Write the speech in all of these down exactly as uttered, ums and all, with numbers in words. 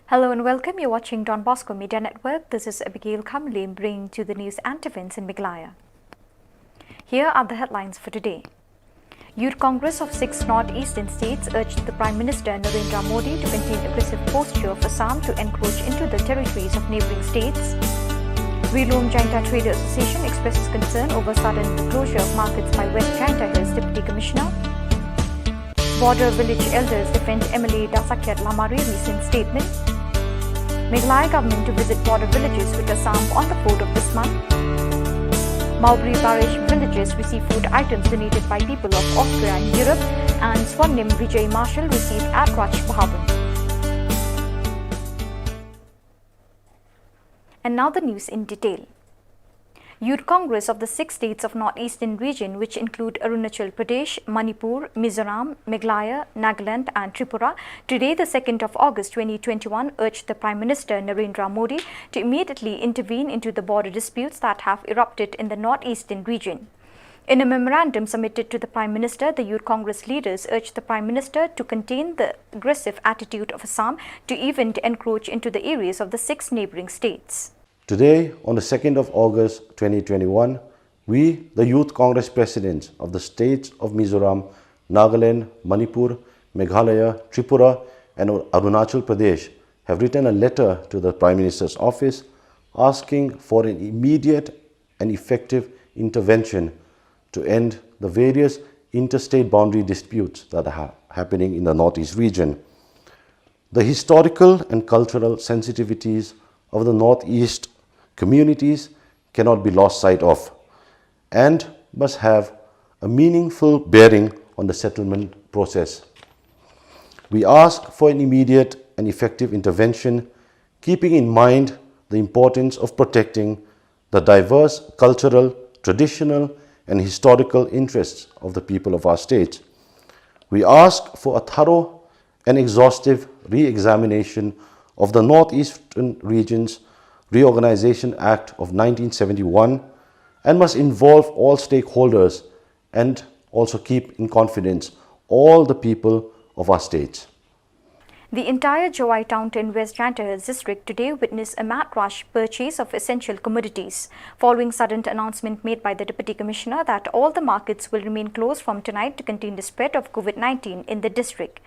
Hello and welcome. You're watching Don Bosco Media Network. This is Abigail Khamlim bringing to the news and events in Meghalaya. Here are the headlines for today. Youth Congress of six northeastern states urged the Prime Minister Narendra Modi to contain aggressive posture of Assam to encroach into the territories of neighbouring states. Rilum Jaintia Trader Association expresses concern over sudden closure of markets by West Jaintia Hills Deputy Commissioner. Border village elders defend M L A Dasakhiat Lamare recent statement. Meghalaya government to visit border villages with Assam on the fourth of this month. Mawbri Barish villages receive food items donated by people of Austria and Europe, and Swarnim Vijay Marshal receive at Raj Bhavan. And now the news in detail. Youth Congress of the six states of Northeastern region, which include Arunachal Pradesh, Manipur, Mizoram, Meghalaya, Nagaland and Tripura, today the second of August twenty twenty-one, urged the Prime Minister Narendra Modi to immediately intervene into the border disputes that have erupted in the Northeastern region. In a memorandum submitted to the Prime Minister, the Youth Congress leaders urged the Prime Minister to contain the aggressive attitude of Assam to even encroach into the areas of the six neighbouring states. Today, on the second of August twenty twenty-one, we, the Youth Congress Presidents of the states of Mizoram, Nagaland, Manipur, Meghalaya, Tripura, and Arunachal Pradesh, have written a letter to the Prime Minister's office asking for an immediate and effective intervention to end the various interstate boundary disputes that are ha- happening in the Northeast region. The historical and cultural sensitivities of the Northeast communities cannot be lost sight of and must have a meaningful bearing on the settlement process. We ask for an immediate and effective intervention, keeping in mind the importance of protecting the diverse cultural, traditional, and historical interests of the people of our state. We ask for a thorough and exhaustive re-examination of the Northeastern Regions Reorganization Act of nineteen seventy-one and must involve all stakeholders and also keep in confidence all the people of our state. The entire Jowai town in West Jaintia Hills district today witnessed a mad rush purchase of essential commodities, following sudden announcement made by the Deputy Commissioner that all the markets will remain closed from tonight to contain the spread of COVID nineteen in the district.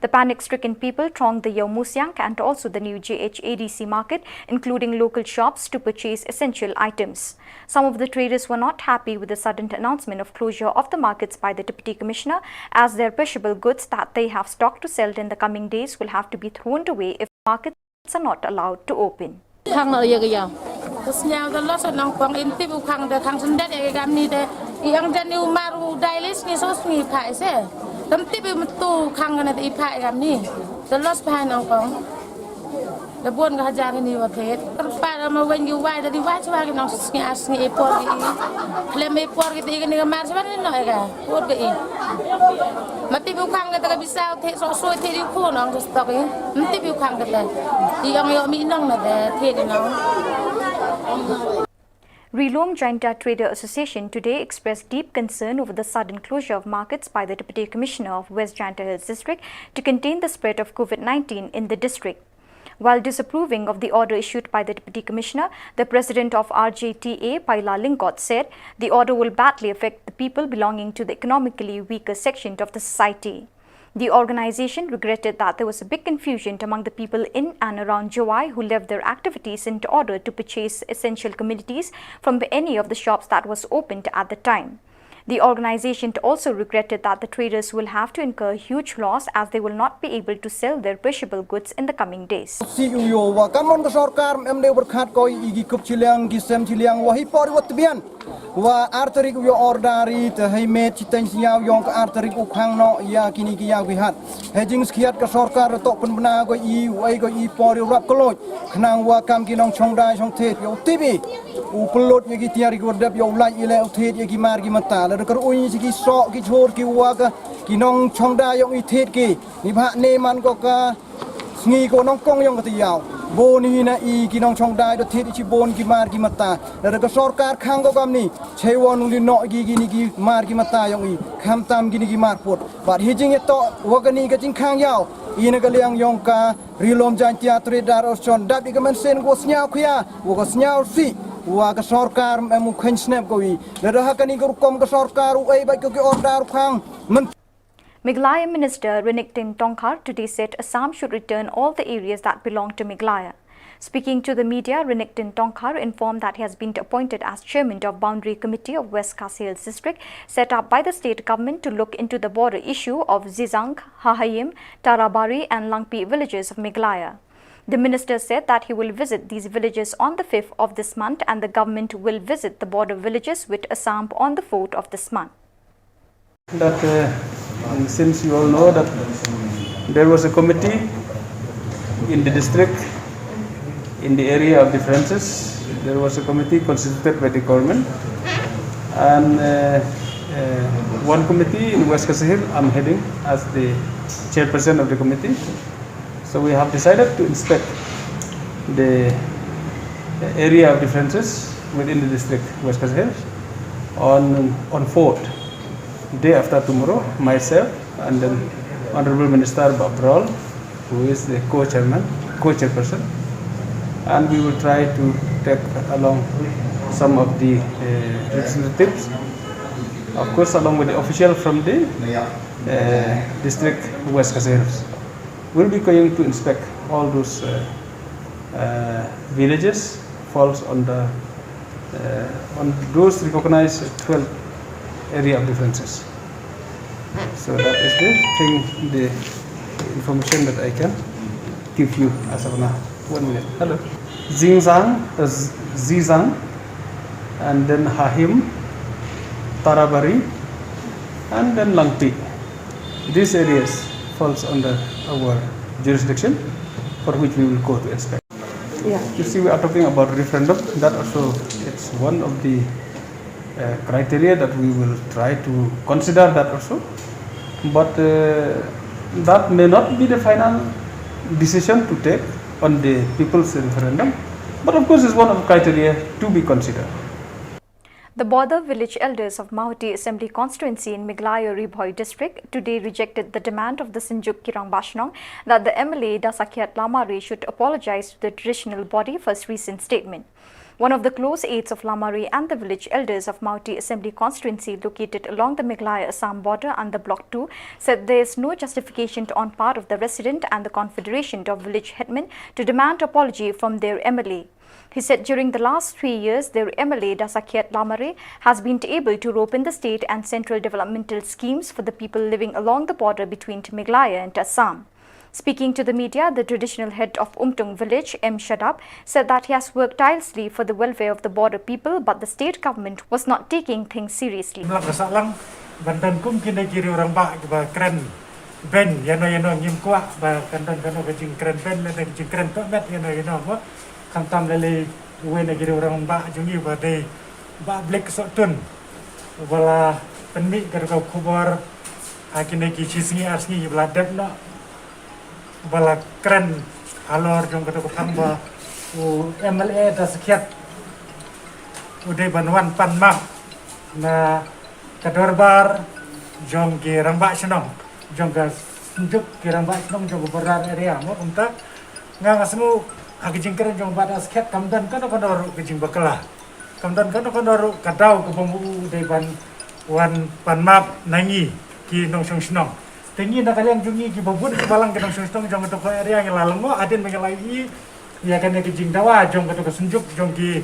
The panic-stricken people thronged the Yaw Musiang and also the new J H A D C market, including local shops, to purchase essential items. Some of the traders were not happy with the sudden announcement of closure of the markets by the Deputy Commissioner, as their perishable goods that they have stocked to sell in the coming days will have to be thrown away if markets are not allowed to open. Khang na ya ya. Terus nyau the loss nang kong intip u khang de khang sendet ya kami de. Yang jadi umar u dailis ni sos ni phai se. Tem tip u metu khang kana de phai kami. The loss behind nang kong. Da bun ka hajar ini wa phet. Terpa da ma wen yu wai da di wai chwa ki nong sngi a sngi e por ki. Klem e por ki ti ni ka mar chwa ni no e ka. Por ki. Ma ti bu khang ka ta ka bisa the so so the di ko nong stok ki. Ti bu khang ka ta. Ti yong yo mi nong na da the di nong. Rilum Jaintia Trader Association today expressed deep concern over the sudden closure of markets by the Deputy Commissioner of West Jaintia Hills District to contain the spread of COVID nineteen in the district. While disapproving of the order issued by the Deputy Commissioner, the president of R J T A, Paila Lyngkot, said the order will badly affect the people belonging to the economically weaker section of the society. The organization regretted that there was a big confusion among the people in and around Jowai who left their activities in order to purchase essential commodities from any of the shops that was opened at the time. The organization also regretted that the traders will have to incur huge loss as they will not be able to sell their perishable goods in the coming days. Si u yo wa kamon ka sorkar em de berkat ko i gi kup chiliang gi sem chiliang wa hi por wa tbian. Wa ar tarik u yo order i te hei met chiteng siaw yong ka ar tarik u khang no ya kini ki ya ki hat. He jing skiat ka sorkar to pun bna ko i wai ko i por i rap koloj. Khnang wa kam ki nong chong dai chong thet yo tibi. U pelot ya ki tiar ki wardep yo lai ile u thet ya ki mar ki mata. La da kar ui si ki so ki chor ki wa ka ki nong chong dai yong i thet ki. Ni bha ne man ko ka sngi ko nong kong yong ka ti yaw. Bo ni na i ki nong chong dai do thet i chi bon ki mar ki mata. La da ka sorkar khang ko kam ni. Chei won li no gi gi ni gi mar gi mata yong i. Kham tam gi ni gi mar put. Bat hi jing to wa ka ni ka jing khang yaw. I na ka liang yong ka rilom jan tia tri dar os chon dap i ka men sen ko sniaw khia. Wa ka sniaw si. Wa ka sorkar em u khen snap ko i. La da ha ka ni ka rukom ka sorkar u ei bat ko ki order khang. Men Meghalaya Minister Reniktin Tongkhar today said Assam should return all the areas that belong to Meghalaya. Speaking to the media, Reniktin Tongkhar informed that he has been appointed as chairman of Boundary Committee of West Khasi Hills District, set up by the state government to look into the border issue of Zizang, Hahayim, Tarabari and Langpi villages of Meghalaya. The minister said that he will visit these villages on the fifth of this month and the government will visit the border villages with Assam on the fourth of this month. That, uh, since you all know that there was a committee in the district, in the area of differences, there was a committee constituted by the government, and, uh, uh, one committee in West Khasi Hills, I'm heading as the chairperson of the committee. So we have decided to inspect the area of differences within the district, West Khasi Hills, on, on fourth, day after tomorrow, myself and then Honorable Minister Bah Brawl, who is the co-chairman, co-chairperson, and we will try to take along some of the, uh, representatives, of course, along with the official from the, uh, district West Khasi Hills. We'll be going to inspect all those, uh, uh, villages falls on the, uh, on those recognized twelve area of differences. So that is the thing, the information that I can give you as of now. One minute. Hello. Zingzang, uh, Z-, Zizang, and then Hahim, Tarabari, and then Langpi. These areas falls under our jurisdiction, for which we will go to inspect. Yeah. You see, we are talking about referendum. That also, it's one of the, uh, criteria that we will try to consider that also. But, uh, that may not be the final decision to take on the people's referendum. But of course, it's one of the criteria to be considered. The Border Village Elders of Mawhati Assembly Constituency in Meghalaya Ri Bhoi District today rejected the demand of the Synjuk ki Rangbah Shnong that the M L A Dasakhiat Lamare should apologize to the traditional body for his recent statement. One of the close aides of Lamare and the village elders of Mawhati Assembly Constituency, located along the Meghalaya-Assam border under Block two, said there is no justification on part of the resident and the Confederation of Village Headmen to demand apology from their M L A. He said during the last three years, their M L A Dasakhiat Lamare has been able to rope in the state and central developmental schemes for the people living along the border between Meghalaya and Assam. Speaking to the media, the traditional head of Umtung village, M Shadap, said that he has worked tirelessly for the welfare of the border people, but the state government was not taking things seriously. Mlak ka sahlang, ban don kum kine ki riew rangbah kiba kren ben, ïano ïano ngim kwah ba kan don kano ka jingkren ben, lane ka jingkren tohmet, ïano ïano mo. Khamtam lele uwei na ki riew rangbah jong ngi ba dei Bah Blek Sohtun, uba la pynmih ka khubor ha kine ki shi sngi ar sngi kiba la dep noh, ba la kren halor jong kato ka phang ba u M L A Dasakhiat u dei ban wan pan map na ka dorbar jong ki rangbah shnong, jong ka Synjuk ki Rangbah Shnong jong ka border area mo. Kumta nga nga sngew ha ka jingkren jong Bah Dasakhiat kam don kano kano ruh ka jingbakla, kam don kano kano ruh ka daw kaba u dei ban wan pan map na ngi ki nongshong shnong. Te ngi na ka liang jong ngi kiba bun kiba lang ki nongshong shnong jong kato ka area ngi la lyngngoh hadien ba ngi la ïohi ïa kane ka jingdawa jong kato ka Synjuk jong ki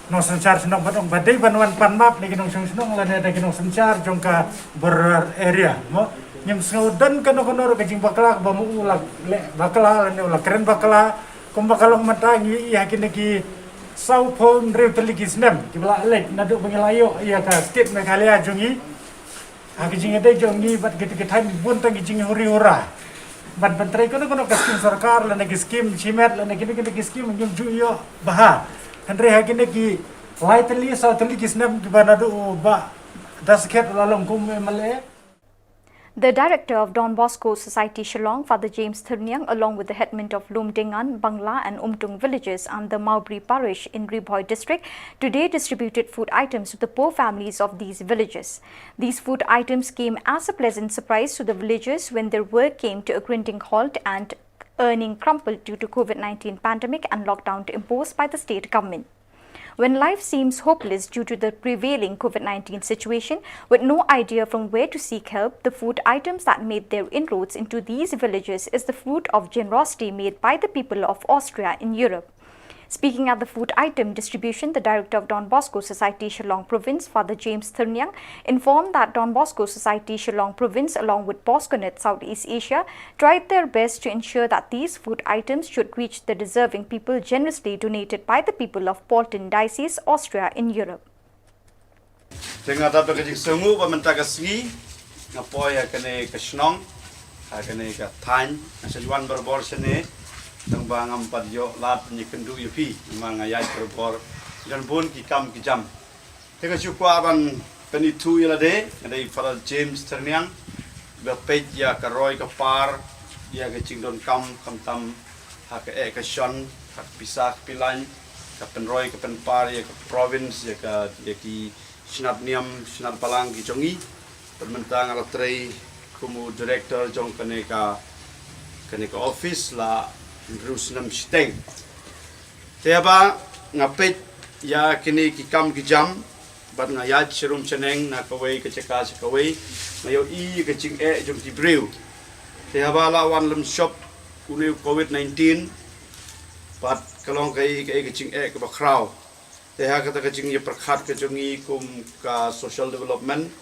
Nongsynshar shnong ba dei ban wan pan map na ki nongshong shnong lane na ki nongsynshar jong ka border area mo. Ngim sngew don kano kano ka jingbakla ba mu u la leh bakla lane u la kren bakla. Kumba ka long mynta ngi ïohi ha kine ki saw phew hynriew tylli ki snem kiba la leit naduh ba ngi la ïoh ïa ka state Meghalaya jong ngi. Ha ki jingïadei jong ngi bad kito ki thaiñ bun tang ki jinghuri hura. Bad ban trei kano kano ka skim sorkar lane ki skim shimet lane kine kine ki skim ngim ju ïoh bha. Hynrei ha kine ki lai tylli saw tylli ki snem kiba naduh u Bah Daskhet u la long kum M L A. The director of Don Bosco Society Shillong, Father James Thyrniang, along with the headmen of Lumdingan, Bangla and Umtung villages and the Mawbri parish in Ri Bhoi district, today distributed food items to the poor families of these villages. These food items came as a pleasant surprise to the villagers when their work came to a grinding halt and earning crumpled due to COVID nineteen pandemic and lockdown imposed by the state government. When life seems hopeless due to the prevailing COVID nineteen situation, with no idea from where to seek help, the food items that made their inroads into these villages is the fruit of generosity made by the people of Austria in Europe. Speaking at the food item distribution, the director of Don Bosco Society Shillong Province, Father James Thyrniang, informed that Don Bosco Society Shillong Province, along with Bosconet Southeast Asia, tried their best to ensure that these food items should reach the deserving people generously donated by the people of Paulton Diocese, Austria in Europe. Te nga dap da ka jingsngew ba mynta ka sngi nga poi ha kane ka shnong, ha kane ka thaiñ, nga sa wan barabor shane, tang ba ngam pat ïoh lad ban ïakynduh ïa phi, namar nga ïaid barabor, don bun ki kam ki jam. Te nga shu kwah ban pynithuh ïa lade, nga dei Father James Thyrniang, ba peit ïa ka roi ka par ïa ka jingdonkam khamtam ha ka eh ka shon, ha ka pisa ka pilaiñ, ka pynroi ka pynpar ïa ka province, ïa ka, ïa ki shnat niam shnat balang ki jong ngi. Bad mynta nga la trei kum u director jong kane ka, kane ka office la hynriew snem shiteng. Te haba nga peit ïa kine ki kam ki jam bad nga ïaid sharum shaneng na kawei ka jaka sha kawei, nga ïohi ïa ka jingeh jong ki briew. Te haba la wan lem shop une u COVID nineteen bad ka long kaei kaei ka jingeh kaba khraw. Te ha kata ka jingïapyrkhat ka jong ngi kum ka social development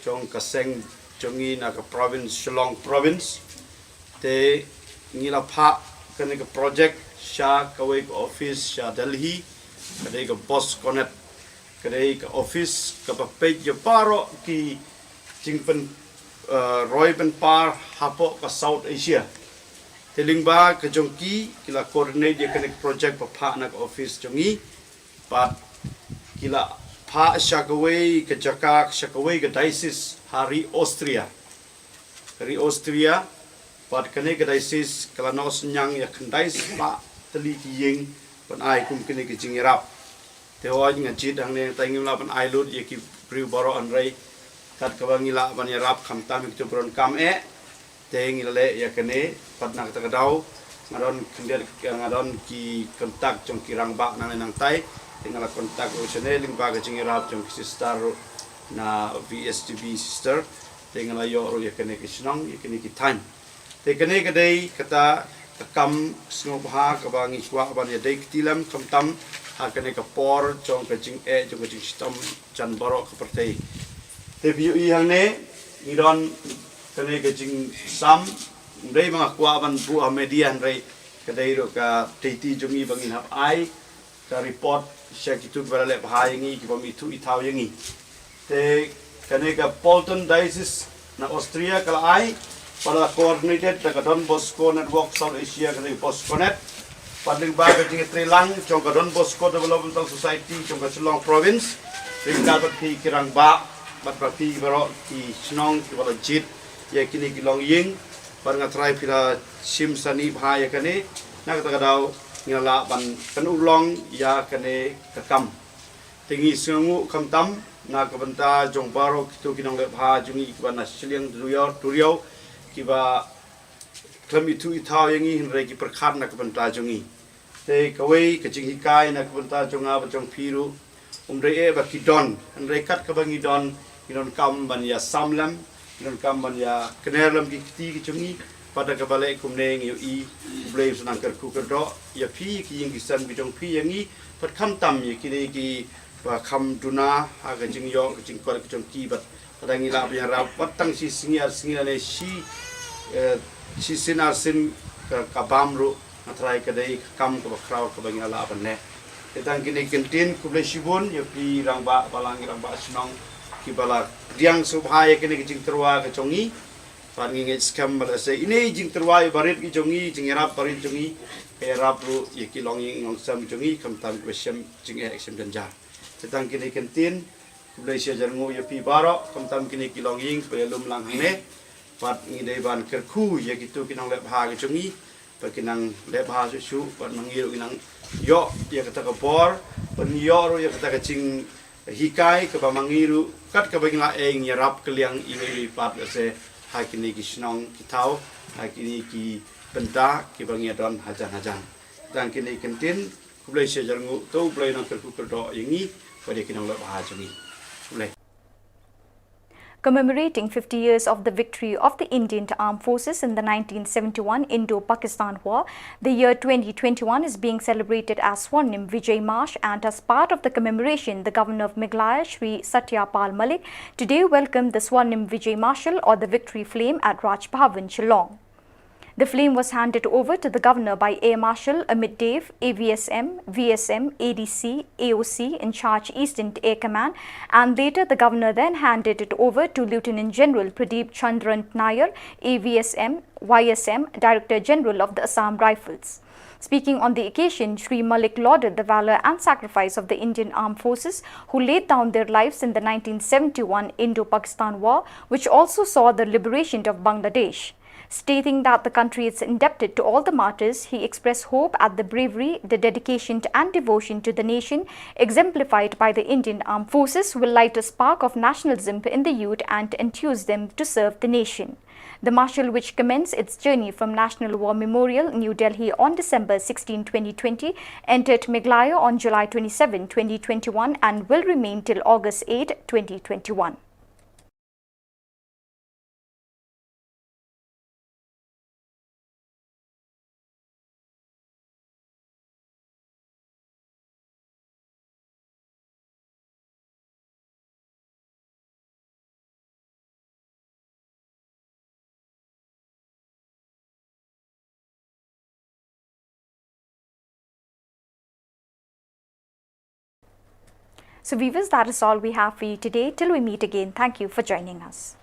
jong ka seng jong ngi na ka province, Shillong province, te ngi la phah kane ka project sha kawei ka office sha Delhi, ka dei ka Bosconet, ka dei ka office kaba peit ïa baroh ki jingpyn, eh, roi pynpar hapoh ka South Asia. Te lyngba ka jong ki, ki la coordinate ïa kane ka project ba phah na ka office jong ngi. Bad ki la phah sha kawei ka jaka, sha kawei ka diocese ha ri Austria. Ri Austria, bad kane ka diocese ka la noh synñiang ïa khyndai spah tylli ki ïing ban ai kum kine ki jingïarap. Te hooid nga jied hangne, tang ngim lah ban ai lut ïa ki briew baroh, hynrei kat kaba ngi lah ban ïarap khamtam ïa kito ba donkam eh. Te ngi la leh ïa kane, bad na kata ka daw nga don khyndiat, nga don ki contact jong ki rangbah nangne nangtai. Te nga la contact ruh shane lyngba ka jingïarap jong ki sister ruh na V S T B sister. Te nga la ïoh ruh ïa kane ka shnong, ïa kane ki thaiñ. Te kane ka dei kata ka kam sngewbha kaba ngi kwah ban ïadei kti lem khamtam ha kane ka por jong ka jingeh jong ka jingshitom jan baroh ka pyrthei. Te phi ïohi hangne ngi don kane ka jingsam, ym dei ba nga kwah ban buh ha media, hynrei ka dei ruh ka duty jong ngi ba ngin hap ai ka report sha kito kiba la leh bha ïa ngi, kiba ym ithuh ithaw ïa ngi. Te kane ka Paulton Diocese na Austria ka la ai, ba la coordinated da ka Don Bosco Network South Asia, ka dei Bosconet. Bad lyngba ka jingïatreilang jong ka Don Bosco Developmental Society jong ka Shillong Province, ryngkat bad phi ki rangbah bad bad phi baroh ki shnong kiba la jied ïa kine ki longïing. Bad nga trai phi la shim sani bha ïa kane, na kata ka daw ngi la lah ban pynurlong ïa kane ka kam. Te ngi sngewnguh khamtam na ka bynta jong baroh kito ki nongleh bha jong ngi kiba na shiliang duriaw duriaw, kiba khlem ithuh ithaw ïa ngi hynrei ki pyrkhat na ka bynta jong ngi. Te kawei ka jinghikai na ka bynta jong nga bad jong phi ruh, ym dei eh ba ki don, hynrei kat kaba ngi don, ngi donkam ban ïa sam lem, ngi donkam ban ïa kner lem ki kti ki jong ngi, Pat da kaba leh kumne ngi ïohi U Blei un sa nang kyrkhu kyrdoh ïa phi, ki ïing ki sem ki jong phi, ïa ngi pat, khamtam ïa kine kiba kham duna ha ka jingïoh ka jingkot ka jong ki. Bad lada ngi lah ban ïarap wat tang shi sngi ar sngi lane shi, eh, shi sien ar sien ka, ka bam ruh, nga tharai ka dei ka kam kaba khraw kaba ngi la lah ban leh. Te tang kine ki ktien, khublei shibun ïa phi rangbah balang, rangbah shnong kiba la pdiang sngewbha ïa kine ki jingtyrwa ka jong ngi. Bad ngi ngeit skhem ba lehse ine i jingtyrwa barit ki jong ngi, jingïarap barit jong ngi, ka ïarap ruh ïa ki longïing longsem jong ngi, khamtam kiba shem jingeh shem jynjar. Te tang kine ki ktien, khublei shi hajar nguh ïa phi baroh, khamtam kine ki longïing ba ïalum lang hangne. Bad ngi dei ban kyrkhu ïa kito ki nongleh bha ki jong ngi ba kin nang leh bha shuh shuh, bad ma ngi ruh ngin nang ïoh ïa kata ka bor, bad ngi ïoh ruh ïa kata ka jinghikai kaba ma ngi ruh kat kaba ngi la ïeng ïarap kylliang iwei iwei pat, lehse ha kine ki shnong ki thaw, ha kine ki bynta kiba ngi ïadon hajan hajan. Tang kine ki ktien, khublei shi hajar nguh, to U Blei un nang kyrkhu kyrdoh ïa ngi bad ïa ki nongleh bha jong ngi. Khublei. Commemorating fifty years of the victory of the Indian Armed Forces in the nineteen seventy-one Indo-Pakistan War, the year twenty twenty-one is being celebrated as Swarnim Vijay Mash, and as part of the commemoration, the Governor of Meghalaya, Shri Satya Pal Malik, today welcomed the Swarnim Vijay Mashal, or the Victory Flame, at Raj Bhavan, Shillong. The flame was handed over to the governor by Air Marshal Amit Dev, A V S M, V S M, A D C, A O C in charge Eastern Air Command, and later the governor then handed it over to Lieutenant General Pradeep Chandran Nair, A V S M, Y S M, Director General of the Assam Rifles. Speaking on the occasion, Shri Malik lauded the valor and sacrifice of the Indian Armed Forces, who laid down their lives in the nineteen seventy-one Indo-Pakistan War, which also saw the liberation of Bangladesh. Stating that the country is indebted to all the martyrs, he expressed hope at the bravery, the dedication, and devotion to the nation exemplified by the Indian Armed Forces will light a spark of nationalism in the youth and enthuse them to serve the nation. The Marshal, which commenced its journey from National War Memorial, New Delhi, on December sixteen, twenty twenty, entered Meghalaya on July twenty-seven, twenty twenty-one, and will remain till August eighth, twenty twenty-one. So viewers, that is all we have for you today. Till we meet again, thank you for joining us.